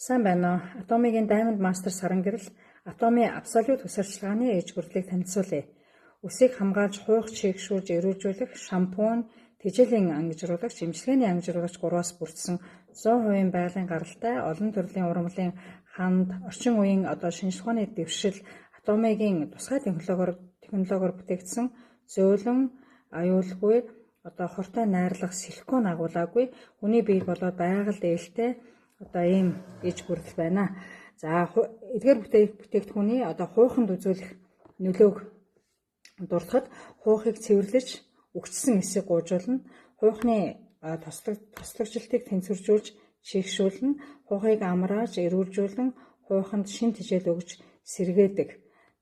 Сайн байна уу? Атомигийн Diamond Master саран гэрэл Атомын абсолют үс арчилгааны ээж гүрлийг танилцуулъя. Үсийг хамгаалж, хуух чийгшүүлж, эрүүлжүүлэх шампунь, тэжээлийн ангижруулагч, эмчилгээний ангижруулагч гурваас бүрдсэн 100% байгалийн гаралтай олон төрлийн ургамлын ханд, орчин үеийн одоо шинжлэх ухааны дэвшил, Атомигийн тусгай технологиор бүтээгдсэн зөөлөн, аюулгүй, одоо хортой найрлах, силикон агуулаагүй, хүний биед болоод байгальд ээлтэй одоо ийм иж гүрдэл байна. За, эдгээр бүтээгдэхүүний одоо хууханд үзүүлэх нөлөөг дурдахад хуухыг цэвэрлэж, үхчихсэн эсийг гуужуулна, хуухны тослогжилтыг тэнцвэржүүлж чийгшүүлнэ, хуухыг амрааж, эрүүлжүүлэн, хууханд шин тэжээл өгж сэргээдэг.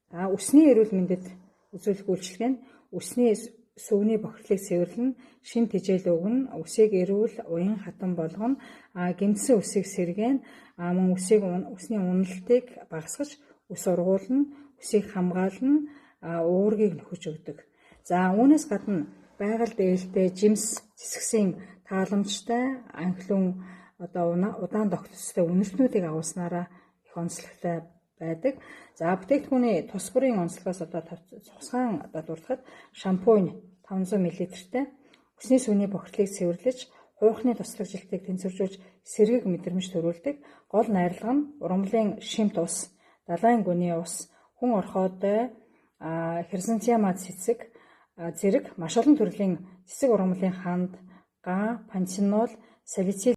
За, үсний эрүүл мэндэд үзүүлэх үйлчилгээ нь үсний сөвний бохирдлыг цэвэрлэнэ, шин тэжээл өгнө, үсийг эрүүл, уян хатан болгоно, гэмтсэн үсийг сэргээнэ, мөн үсийг үсний уналтыг багасгаж, үс ургуулна, үсийг хамгаална, уургийг нөхөж өгдөг. За, үүнээс гадна байгальд ээлтэй, жимс зэсгсийн тааламжтай, анхлын одоо удаан тогтцтой үнэртнүүдийг агуулснараа их онцлогтой байдаг. За, бүтээгдэхүүний тус бүрийн онцлогоос одоо цусгаан одоо дурдахад шампунь 500 мл-тэй үсний сүвний бохирдлыг цэвэрлэж, хуухны тослогжилтыг тэнцвэржүүлж, сэргэг мэдрэмж төрүүлдэг. Гол найрлага нь ургамлын шимт ус, далайн гүний ус, хүн орхоодой, хризантема цэцэг зэрэг маш олон төрлийн цэцэг ургамлын ханд, га, пантенол, салицил